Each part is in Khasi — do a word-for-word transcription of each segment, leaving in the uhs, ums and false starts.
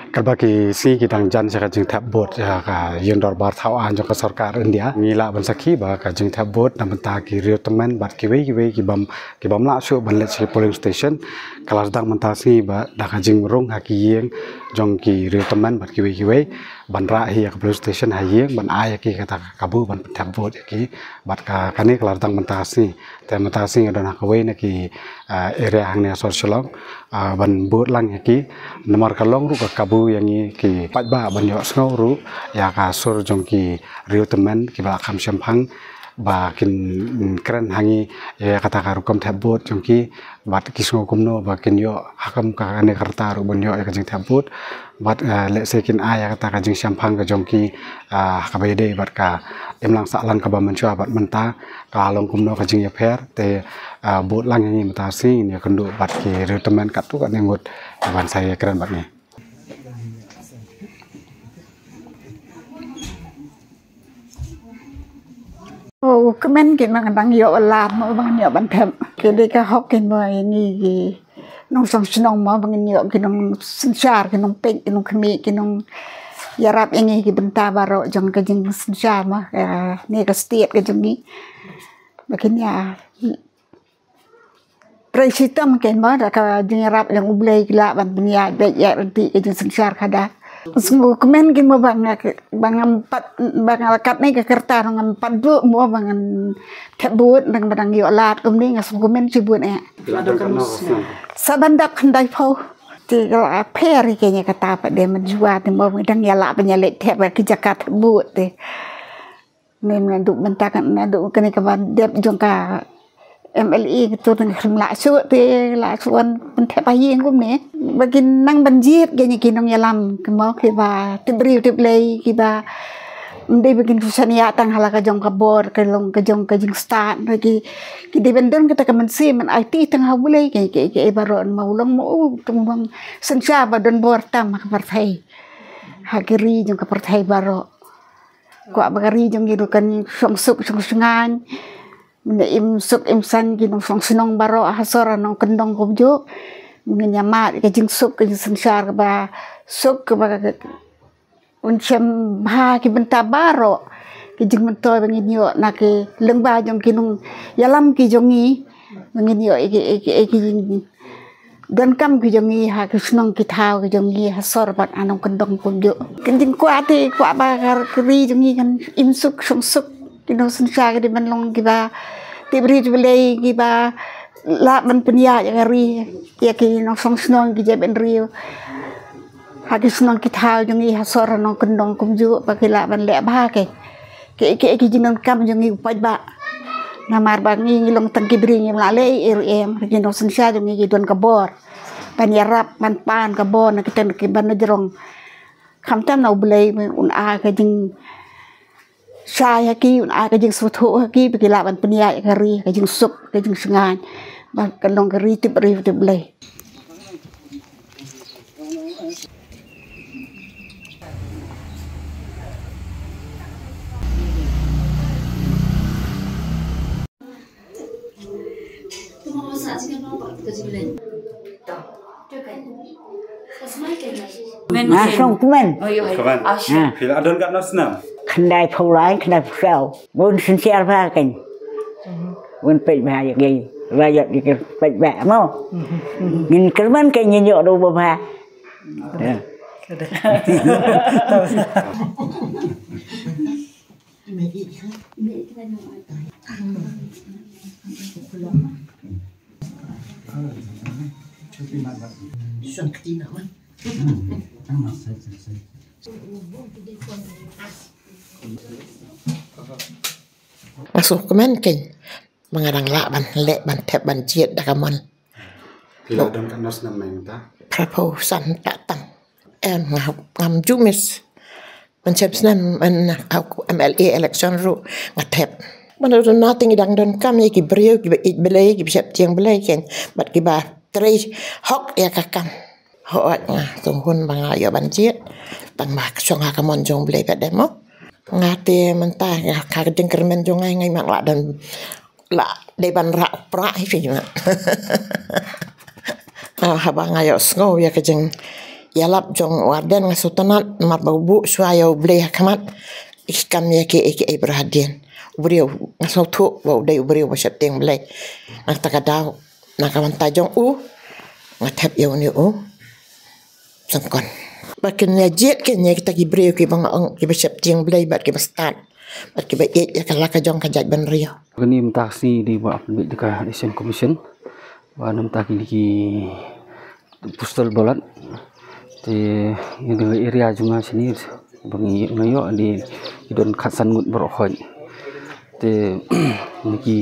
Katba ki sngi ki dang jan sha ka jingthep vote ïa ka ïing dorbar thaw aiñ jong ka sorkar India, ngi lah ban sakhi ba ka jingthep vote na bynta ki riew tymmen bad kiwei kiwei ki bym, ki bym lah shuh ban leit sha ki polling station, ka la sdang mynta sngi ba da ka jingrung ha ki ïing jong ki riew tymmen bad kiwei kiwei ban rah hi ïa ka polling station ha ïing ban ai ïa ki kata ka kabu ban thep vote ïa ki. Bad ka, kane ka la sdang mynta sngi. Te mynta sngi don ha kawei na ki, ah, area hangne ha sor Shillong, ah, ban bud lang ïa ki. Namar ka long ruh ka kabu ïa ngi ki paidbah ban ïohsngew ruh ïa ka sur jong ki riew tymmen kiba la kham shemphang ba kin, mm, kren ha ngi ïa kata ka rukom thep vote jong ki. Bad ki sngew kumno ba kin ïoh ha kam ka, kane ka rta ruh ban ïoh ïa ka jingthep vote. Bad, ah, lehse kin ai ïa kata ka jingshemphang ka jong ki, ah, kaba ïadei bad ka imlang sahlang kaba mynshuwa bad mynta ka long kumno ka jingïapher. Te, ah, bud lang ïa ngi mynta sngi, ngin ïakynduh bad ki riew tymmen katto katne ngut ban sa ïakren bad ngi. U kmen ki nang dang ïoh lad mo ba ngan ïoh ban thep. Ki dei ka hok ki mo ïa ngi ki nongshong shnong mo ba ngin ïoh ki nongsynshar, ki nongpeit, ki nongkhmih, ki nongïarap ïa ngi ki bynta baroh jong ka jingsynshar mo. Ka, ne ka state ka jong ngi. Ba kin ïa trei shitom kein mo da ka jingïarap jong U Blei ki lah ban pynïaid beit ïaid ryntih ka jingsynshar khadar. Sngewkmen kein mo ba nga, ba ngam pat, ba nga la kat ne ka rta ruh ngam pat duh mo ba ngan thep vote, nang ba dang ïoh lad kumne nga sngewkmen shibun eh. Sa ban dap khyndai phew. Te ka la pher ïa kane kata pat de mynshwa te mo ba dang ïa lah ban ïa leit thep ha ki jaka thep vote te. Nen naduh mynta ka, naduh kane kaba dep jong ka M L A kito te nga khlem lah shuh te lah shuh wan pynthep ha ïing kumne. Ba kin nang ban jied kine ki nongïalam ki mo kiba tip briew tip Blei kiba ym dei ba kin shu shaniah tang ha la ka jong ka bor ka long ka jong ka jingstad ba ki, ki dei ban don kata ka mynsiem ban aiti tang ha U Blei ki, ki, ki baroh ma u long ma u tang u long synshar ba don bor tam ha ka pyrthei. Ha ki ri jong ka pyrthei baroh. Kwah ba ka ri jong ngi ruh kan shong suk shong shngaiñ. Mynne im suk im saiñ ki nongshong shnong baroh ha sor ha nongkyndong kumjuh. Ngin ïa mad ka jingsuk ka jingsynshar kaba suk kaba ka, ka, un shem bha ki bynta baroh. Ki jingmyntoi ba ngin ïoh na ki lyngba jong ki nongïalam ki jong ngi. Ba ngin ïoh ïa ki, ïa ki, ïa ki jing donkam ki jong ngi ha ki shnong ki thaw ki jong ngi ha sor bad ha nongkyndong kumjuh. Ka jingkwah te kwah ba ka ri jong ngi kan im suk shong suk, ki nongsynshar ki dei ban long kiba tip briew tip Blei kiba lah ban pynïaid ïa ka ri, ïa ki nongshong shnong ki jaitbynriew ha ki shnong ki thaw jong ngi ha sor ha nongkyndong kumjuh ba ki lah ban leh bha ki, ki, ki, ki jingdonkam jong ngi u paidbah. Namar ba ngi, ngi long tang ki briew ngim lah leh ei ei ruh em, ki nongsynshar jong ngi ki don ka bor ban ïarap ban pan ka bor na ki tem ki ban na jrong. Khamtam na U Blei un ai ka jingshai ha ki, un ai ka jingsngewthuh ha ki ba ki lah ban pynïaid ïa ka ri ka jingsuk ka jingshngaiñ ba kan long ka ri tip briew tip Blei. Nga sngewkmen. Kmen. Ah. Phi la don katno snem? Khyndai phew lai, khyndai phew saw. Bun synshar bha kein. Bun peit bha ïa ki. Ba ïa ki peit bha mo. Ngin kyrmen kein ngin ïoh ruh ba bha. Ya. Nga sngewkmen kein ba nga dang lah ban leh ban thep ban jied da ka mon. Phi la don katno snem mynta? Phraphew san ta tang. Em, nga, ngam ju miss. Mynshem snem, myn, ha u M L A election ruh nga thep. Mynta ruh na te ngi dang donkam ïa ki briew kiba ïeit Blei, kiba sheptieng Blei kein bad kiba trei hok ïa ka kam. Hooid, nga sngewhun ba nga ïoh ban jied. Tang ba ka shong ha ka mon jong Blei pat de mo. Nga te mynta nga ha ka jingkyrmen jong nga, nga ym lah don, lah dei ban rah u prah hi phi ma. Ah, haba nga ïohsngew ïa ka jing, ïalap jong u Ardent nga sngewtynnat namar ba u buh shuwa ïa u Blei ha khmat. Ki kam ïa ki, ïa ki, ïa ki briew hadien. U briew nga sngewthuh ba u dei u briew ba sheptieng Blei. Na kata ka daw, na ka bynta jong u, nga thep ïa une u syngkon. Ba kin ïa jied kin ïa kita ki briew kiba nga ong kiba sheptieng Blei bad kiba stad bad kiba ïeit ïa ka la ka jong ka jaitbynriew. Kane mynta ka sngi dei ba pynbeit da ka Election Commission ba na mynta kine ki postal ballot. Te ngi dang area jong nga shane ba ngi, nga ïoh dei ki don khatsan ngut baroh khoit. Te ngi ki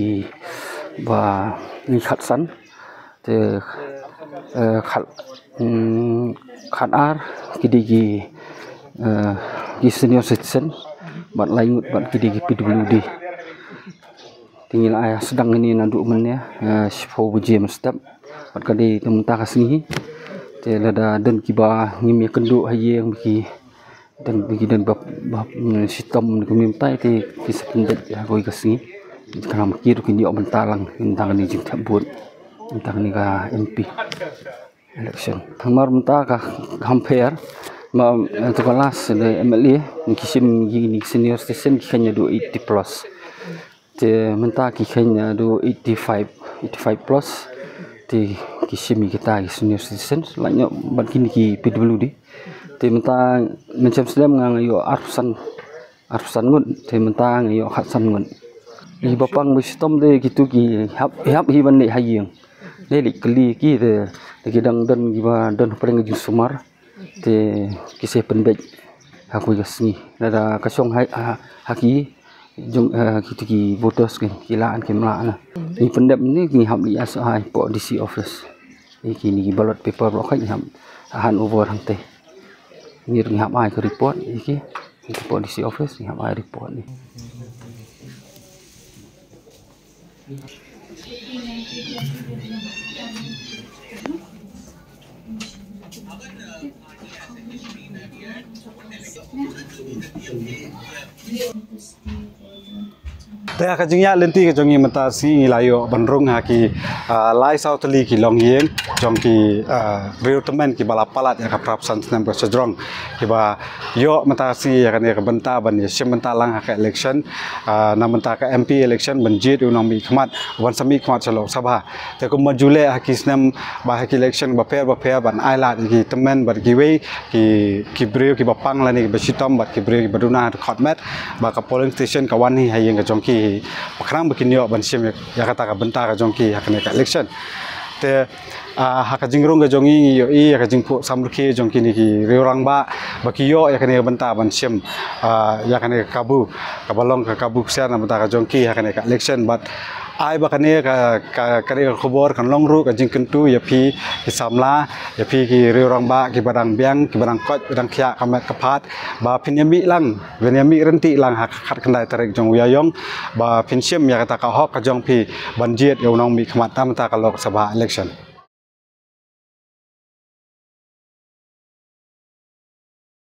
ba ngi khatsan. Te, eh, khat, mm, khatar ki dei ki, eh, ki senior citizen bad lai ngut bad ki dei ki P W D. Te ngi la ai sdang ïa kane naduh mynne, eh, shiphew baje mynstep. Bad ka dei te mynta ka sngi. Te lada don kiba ngim ïakynduh ha ïing ba ki don, ba ki don ba, ba, mm, shitom ne kumne mynta te ki sa pynbeit ha kawei ka sngi. Khnang ba ki ruh kin ïoh bynta lang, bynta kane jingthep vote, bynta kane ka M P election. Namar mynta ka, ka hapdeng ma, eh, to ka last de M L A, ki shim ïa kine ki senior citizen ki kheiñ naduh eighty plus. Te mynta ki kheiñ naduh eighty-five, eighty-five plus. Te ki shim ïa kita ki senior citizen, lait noh bad kine ki P W D. Te mynta mynshem slem nga, nga ïoh arphew san, arphew san ngut, te mynta nga ïoh khatsan ngut. Kiba pang ba shitom te kito ki hap, hap hi ban leit ha ïing. Leit leit kylli ki te, te ki dang don kiba don hapdeng ka jingsumar. Te ki sa pynbeit ha kawei ka sngi. Lada ka shong ha, ha, ha ki jong, eh, kito ki voters ki, ki lah ne kim lah na. Ngi pyndep ne ngi hap leit ïasah hapoh D C office. Ïa kine ki ballot paper baroh khoit ngi hap hand over hangtei. Ngi ruh ngi hap ai ka report ïa ki, hapoh D C office ngi hap ai report ne. Te ha ka jingïaid lynti ka jong ngi mynta shi ngi la ïoh ban rung ha ki, ah, lai saw tylli ki longïing jong ki, ah, briew tymmen kiba la palat ïa ka phra phew san snem ka shajrong, kiba ïoh mynta shi ïa kane ka bynta ban ïashim bynta lang ha ka election, ah, na bynta ka M P election ban jied ïa u nongmihkhmat ban sa mihkhmat sha Lok Sabha. Te kumba ju leh ha ki snem ba ha ki election bapher bapher ban ailad ïa ki tymmen bad kiwei ki, ki briew kiba pang lane kiba shitom bad ki briew kiba duna ha dkhot met, ba ka polling station ka wan hi ha ïing ka jong ki, ba khnang ba kin ïoh ban shim ïa, ïa kata ka bynta ka jong ki ha kane ka election. Te, ah, ha ka jingrung ka jong ngi ngi ïohi ïa ka jingphuh samrkhie jong kine ki riew rangbah ba ki ïoh ïa kane ka bynta ban shim, ah, ïa kane ka kabu, kaba long ka kabu ksiar na bynta ka jong ki ha kane ka election. Bad ai ba kane ka, ka, kane ka khubor kan long ruh ka jingkyntu ïa phi ki samla, ïa phi ki riew rangbah kiba dang biang, kiba dang koit, kiba dang khiah ka met ka phad, ba phin ïa mih lang, phin ïa mih ryntih lang ha ka khatkhyndai tarik jong u Ïaïong, ba phin shim ïa kata ka hok ka jong phi ban jied ïa u nongmihkhmat na bynta ka Lok Sabha election.